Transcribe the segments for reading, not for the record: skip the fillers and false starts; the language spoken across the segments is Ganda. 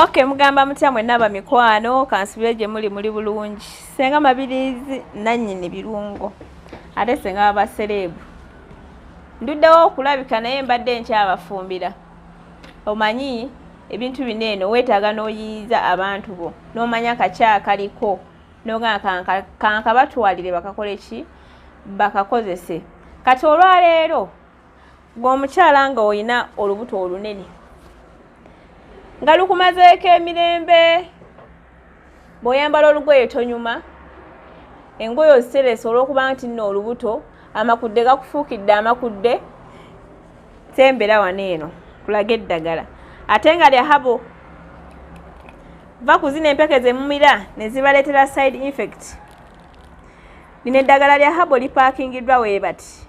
Okay, mugamba mutya mwenna bamikwano, kansubire gye muli muli bulungi. Senga Mabirizi nannyini birungo, ate senga babasereebu. Nduddewo okulabika naye mbadde nkyabafumbira. Omanyi ebintu bino eno weetaaga n'oyiyiza abantu bo n'omanya kaki akaliko n'ogamba kankabatwalire bakakole ki, bakakozese. Kati olwaleero gwe omukyala nga olina olubuto olunene nga lukumazeeko emirembe, bw'oyambala olugoye tonyuma, engoye oziterese olw'okuba nti nno olubuto amakudde gakufuukidde amakudde, sembera wano eno kulaga eddagala ate nga lya herbal. Va ku zino empeke ze mumira ne zibaleetera side effect. Lino eddagala lya herbal lipaakingiddwa weebati,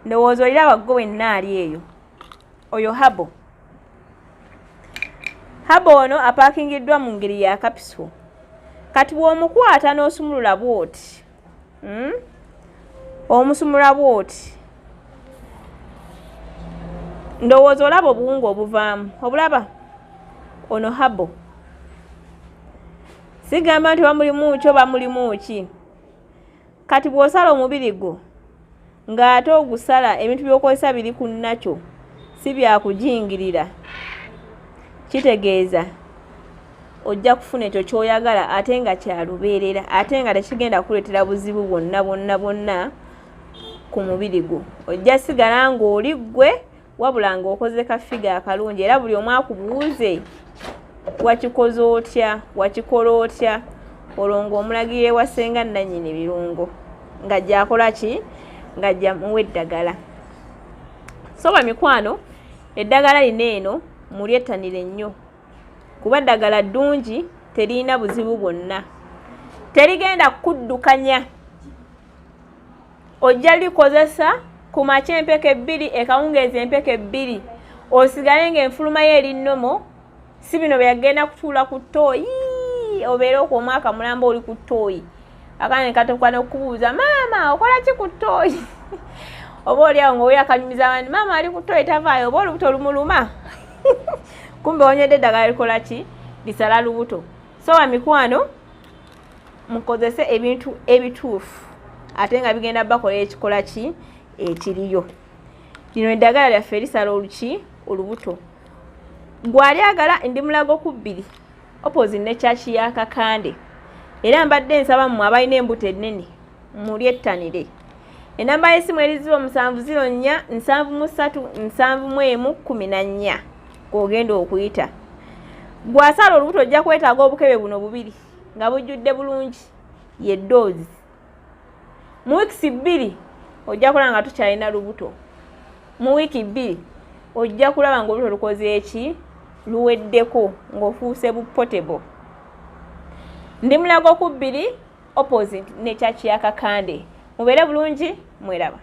ndowooza oliraba gwe wenna ali eyo. Oyo herbal, herbal ono apaakingiddwa mu ngeri ya capsule. Kati bw'omukwata n'osumulula bw'oti, Omusumulula bw'oti, ndowooza olaba obuwunga obuvaamu, obulaba? Ono herbal, sigamba nti bamulimu ki oba mulimu ki. Kati bw'osala omubiri gwo ng'ate ogusala ebintu by'okozesa biri ku nakyo, si byakujingirira, kitegeeza ojja kufuna ekyo ky'oyagala ate nga kyalubeerera, ate nga tekigenda kukuleetera buzibu bwonna bwonna bwonna ku mubiri gwo. Ojja sigala ng'oli ggwe, wabula ng'okoze ka figure akalungi, era buli omu akubuuze wakikoze otya, wakikola otya, olwo ng'omulagirira ewa senga nannyini birungo nga gy'akola ki, nga gy'amuwa eddagala. So bamikwano, eddagala lino eno mulyettanire nnyo kuba ddagala ddungi, teririna buzibu bwonna, terigenda kuddukanya. Ojja likozesa ku makya empeke 2, ekawungeezi empeke 2, osigale ng'enfuluma yo eri normal. Si bino byagenda kutuula ku ttooyi obeere okwo omwaka mulamba oli ku ttooyi, akaana ne katuuka n'okubuuza, "Maama, okola ki ku ttooyi?" Oba oli awo ng'oyo akanyumiza abandi, "Maama ali ku ttooyi tavaayo," oba olubuto lumuluma, kumbe onywedde eddagala likola ki, lisala lubuto. So bamikwano, mukozese ebintu ebituufu ate nga bigenda bakola ekikola ki ekiriyo. Lino eddagala lyaffe lisala oluki, olubuto. Gwali agala ndi Mulago ku 2, opposite ne kyaki ya Kakande. Era mbadde nsaba mmwe abalina embuto ennene mulyettanire. Enamba y'essimu eri 0704 73 71 14 kwogenda okuyita. Gwasala olubuto ojja kwetaaga obukebe buno bubiri nga bujjudde bulungi, ye dose. Mu wiikisi 2 ojja kulaba nga tukyalina lubuto. Mu wiiki 2 ojja kulaba nga olubuto lukoze eki, luweddeko, ng'ofuuse bu portable. Ndi Mulago ku 2, opposite ne kyaki ya Kakande. Mubeere bulungi, mweraba.